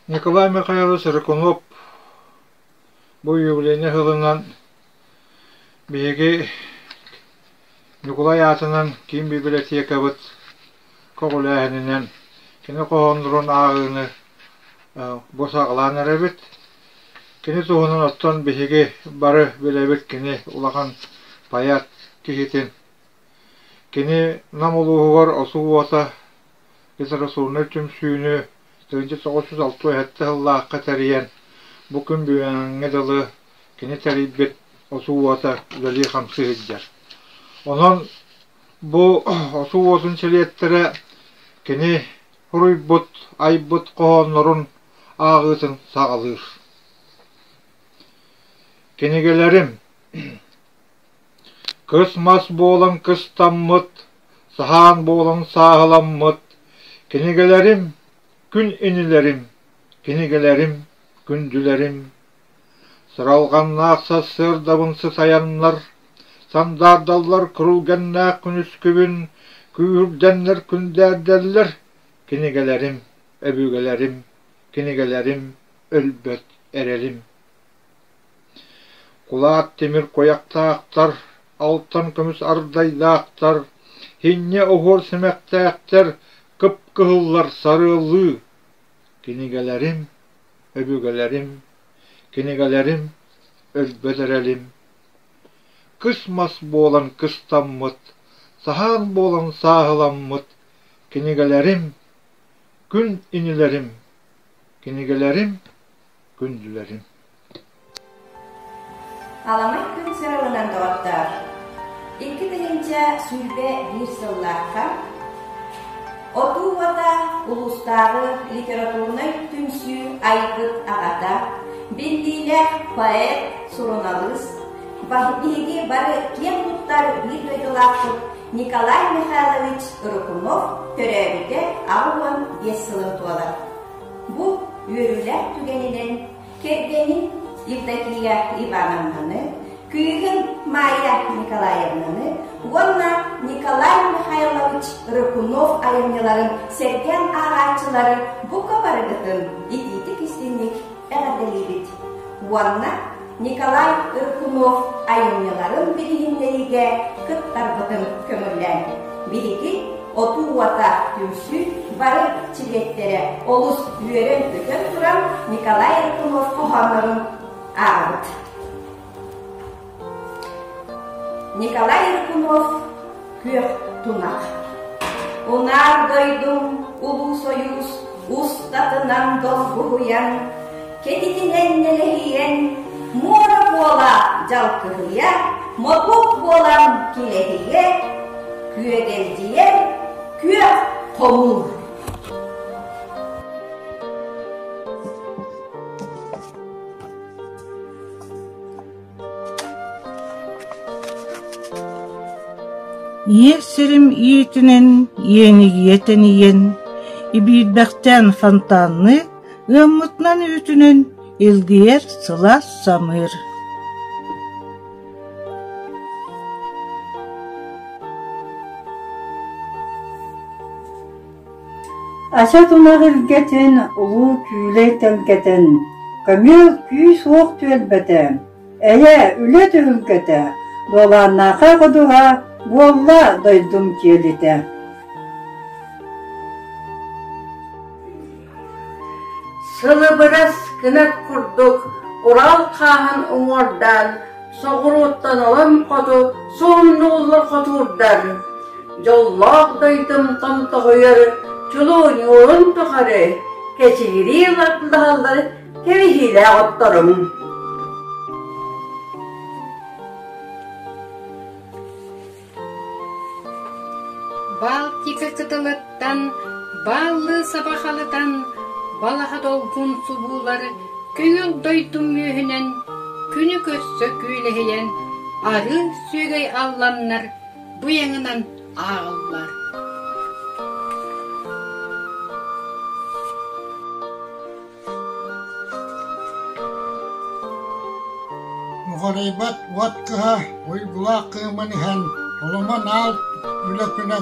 Николай Михайлович Рыкунов бу юбилейнай сылынан биһиги Ньукулай аатынан киин библиотекабыт көҕүлээһининэн кини хоһооннорун ааҕыыны бу саҕалаан эрэбит. Кини туһунан оттон биһиги бары билэбит кини улахан поэт киһитин. Кини Нам улууһугар Осуу уота литературнай түмсүүнү 1967 сыллаахха тэрийэн, бу күн бүгүҥҥэ дылы кини тэрийбит Осуу уота үлэлии-хамсыы сылдьар. Онон бу Осуу уотун чилиэттэрэ кини суруйбут, айбыт хоһооннорун ааҕыытын саҕалыыр. Кинигэлэрим Кыс мас буолан кыстаммыт, саһаан буолан сааһыламмыт, кинигэлэрим, күн инилэрим, кинигэлэрим, күндүлэрим. Сыралҕаннаах сарсыардабын сытайаннар, сандаардаллар күрүлгэннээх күнүскүбүн, күүһүрдэннэр күндээрдэллэр, кинигэлэрим, өбүгэлэрим, кинигэлэрим, өлбөт эрэлим. Кулаат тимир куйахтаахтар, алтан көмүс ардайдаахтар, инньэ оһуор симэхтээхтэр, кып-кыһыллар сарыаллыы. Кинигэлэрим, өбүгэлэрим, кинигэлэрим, өлбөт эрэлим. Кыс мас буолан кыстаммыт, саһаан буолан сааһыламмыт кинигэлэрим, күн инилэрим, кинигэлэрим, күндүлэрим. Аламай күн сыралынан доҕоттоор! 2021 сыллаахха Отуу уота улуустааҕы литературнай түмсүү айбыт аҕата, биллиилээх поэт, суруналыыс, биһиги бары киэн туттар биир дойдулаахпыт Николай Михайлович Рыкунов төрөөбүтэ 85 сылын туолар. Бу үөрүүлээх түгэнинэн кэргэнин Евдокия Ивановнаны, кыыһын Майя Николаевнаны уонна Николай Михайлович Рыкунов айымньыларын сэргээн ааҕааччылары бука барыгытын итиитик-истиҥник эҕэрдэлиибит уонна Николай Рыкунов айымньыларын билиһиннэриигэ кыттарбытын көҥүллээн биһиги Отуу уота түмсүү бары чилиэттэрэ олус үөрэн-көтөн туран Николай Рыкунов хоһооннорун ааҕабыт. Николай Рыкунов «Күөх тунах» Унаар дойдум Улуу Сойуус устатынан долгуһуйан, кэтитинэн нэлэһийэн, муора буола дьалкыһыйа, мотуок буолан килэһийэ, күөгэлдьийэр күөх хомуур. Ийэ сирим иитинэн иэнигийэ тэнийэн, ибиирбэхтээн фонтанныы, ыаммытынан үүтүнэн илгийэр сылаас самыыр. Ача тунах илгэтин улуу күүлэй тэлгэтэн, көмүөл күүс-уох түөлбэтэ, эйэ, үлэ түһүлгэтэ, дуолааннаахай ходуһа буолла дойдум киэлитэ. Сылыбырас кынат курдук Урал хааһын уҥуордаан, соҕурууттан олом хоту суһумнууллар хотуурдар. Дьоллоох дойдум томтоһуйар чулуу ньуурун тухары кэчигирии лардаһаллар кэбиһиилээх отторум. Балтика кытылыттан бааллыы саба халытан, балаһа долгун субуулар көҥүл дойдум үөһүнэн күнү көрсө күүлэһийэн, арыы сүөгэй алланнар быйаҥынан ааҕыллар. Нухарыйбат уот кыһа уйгулаах кыымын иһэн, толомон аал үлэ күнэ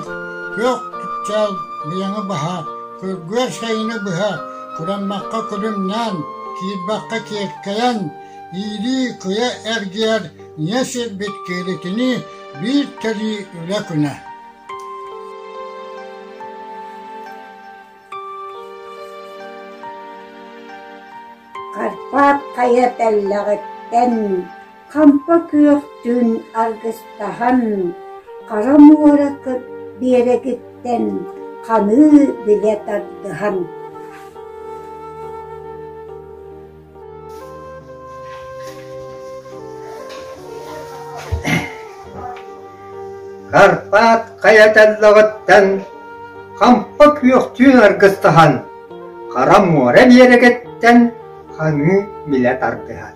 күөх чыпчаал быйаҥы баһа, күргүөр сайыны быһа. Күрэммэххэ күлүмнээн, киирбэххэ киэркэйэн, иилии кыйа эргийэр ийэ сирбит киэлитинии биир кэлии үлэ күнэ. Карпат хайа тэллэҕиттэн хампа күөх түүн аргыстаһан, Хара муора биэрэгиттэн ханыы билэ тардыһан. Карпат хайа тэллэҕиттэн хампа күөхтүүн аргыстаһан, Хара муора биэрэгиттэн ханыы билэ тардыһар.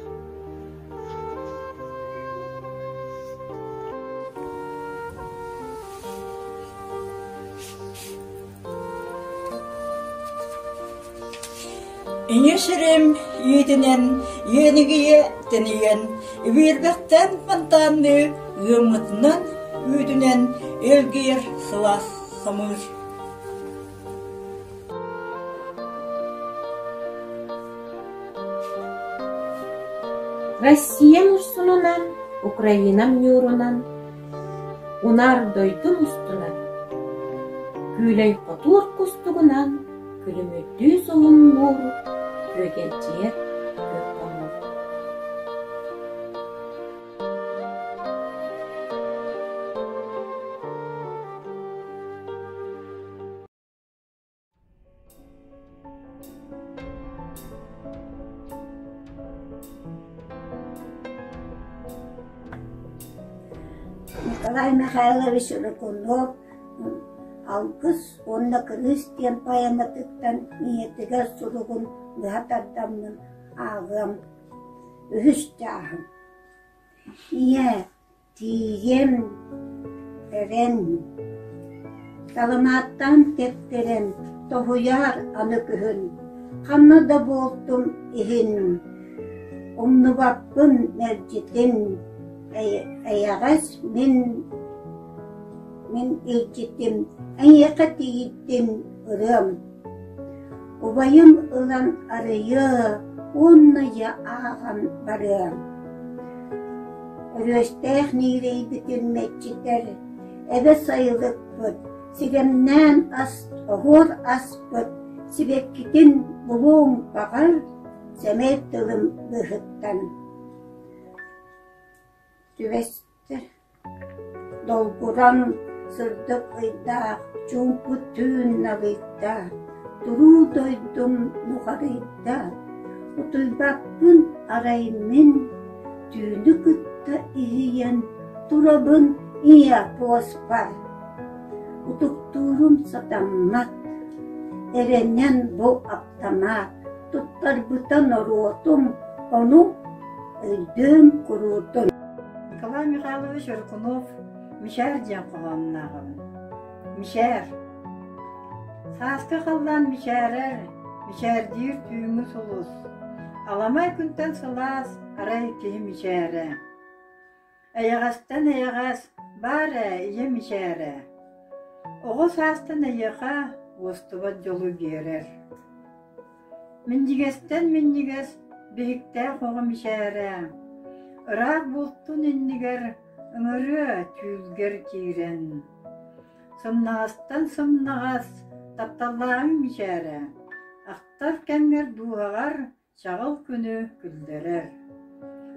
Ийэ сирим иитинэн иэнигийэ тэнийэн, ибиирбэхтэн фонтанныы ыаммытынан үүтүнэн илгийэр сылаас самыыр. Россиям устунунан, Украинам ньуурунан, унаар дойдум устунан, күүлэй хотуур кустугунан күлүмүрдүү солуннуур күөгэлдьийэр күөх хонуу. Николай Михайлович Рыкунов Алгыс уонна кырыыс диэн поэматыттан ийэтигэр суругун быһа тардаммын ааҕыам. Үһүс чааһым. Ийээ, Тиийэн эрэн, саламааттаан тэптэрэн, тоһуйаар аны күһүн, ханна да буолтум иһин, умнубаппын мэлдьитин, эйэҕэс мин мин илдьитим, эйиэхэ тиийдин ырыам. Убайым ылан арыйыа уонна дьэ ааҕан барыа. Өрүөстээх ньиирэйбитин мэччитэр, эбэ сайылыкпыт, сигэмнээн ас, оһуор аспыт, сибэккитин булуоҥ баҕар, сэмэй тылым быыһыттан. Түбэстэ Долгуран сырдык ыйдаах чуумпу түүн налыйда, туруу дойдум нухарыйда, утуйбаппын арай мин түүнү кытта иһийэн турабын ийэ пуоспар. Утуктуурум сатаммат, эрэнэн бу аптамаат туттарбыта норуотум, ону өйдүөм куруутун. Николай Михайлович Рыкунов Мичээр диэн хоһооннооҕун. Мичээр. Сааскы халлаан мичээрэр, мичээрдиир түүҥҥү сулус. Аламай күнтэн сылаас арай киһи мичээрэ. Эйэҕэстэн эйэҕэс, баар ээ ийэ мичээрэ. Оҕо саастан эйиэхэ уостубат дьолу биэрэр. Минньигэстэн минньигэс биһиктээх оҕо мичээрэ, ыраах бултун иннигэр ыҥырыа түүлгэр киирэн. Сымнаҕастан сымнаҕас тапталлааҕыҥ мичээрэ, ахтар кэмҥэр дууһаҕар чаҕыл күнү күллэрэр.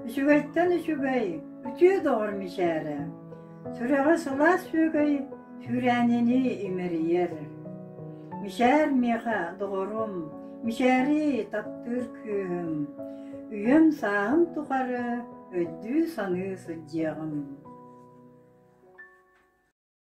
Үчүгэйтэн үчүгэй, үтүө доҕор мичээрэ, сүрэҕи сылаас сүөгэй сүүрээнини имэрийэр. Мичээр миэхэ, доҕорум, мичээри таптыыр күүһүм, үйэм-сааһым тухары өйдүү-саныы сылдьыаҕым.